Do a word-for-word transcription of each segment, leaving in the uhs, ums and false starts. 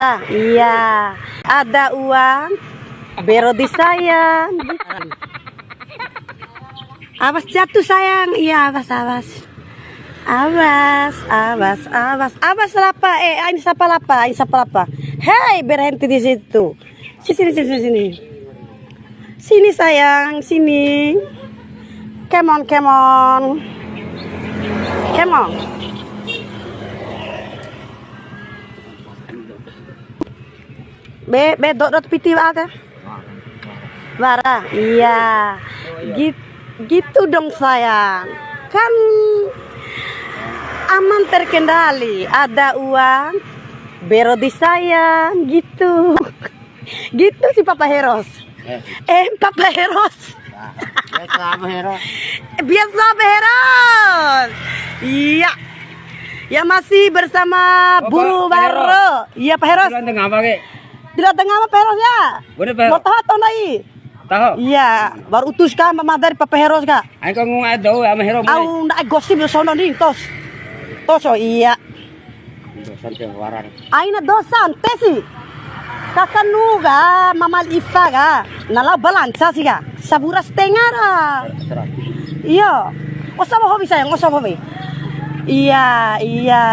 Iya, ada uang, bero di sayang. Awas jatuh sayang, iya awas awas. Awas, awas, awas, awas lapa, eh, ain sapa lapa, ain sapa lapa. Hei, berhenti di situ. Sini, sini, sini, sini, sini. Sini sayang, sini. Come on, come on. Come on. Be, be, dot, dot piti wa'a ka? Wara, iya. Git-, gitu dong sayang. Kan aman terkendali, ada uang, bero di sayang, gitu. Gitu si Papa Heros. Eh. Eh, Papa Heros. Nah, biasa Papa Heros. Biasa Papa Heros. Iya. Ya masih bersama Oh, Buru Pak, Pak Heros. Waro. Iya, Pak Heros. Bulan tengah apa, Kek? Tidak tengah apa, Pak Heros, ya? Boleh, Pak Heros. Mau tahu atau ndai? Tahu. Iya, baru utus ka, Mama dari Papa Heros ka. Ayo, kau ngomong aja dulu sama Heros, boleh? Au, ndak gosip di sono nih, tos. Tos, oh iya. Dosan ke warang. Aina dosan, tesi. Kakanu ga, Mama Ifa ga. Na lao balanca si ga. Sabura setengah ra. Seratus. Iya. Osa hobi sayang, osa hobi. Iya, iya.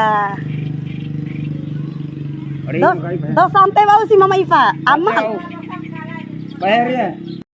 Ari, dos, makai, Pak. Dos santai bau si Mama Ifa. Aman. Bayar ya?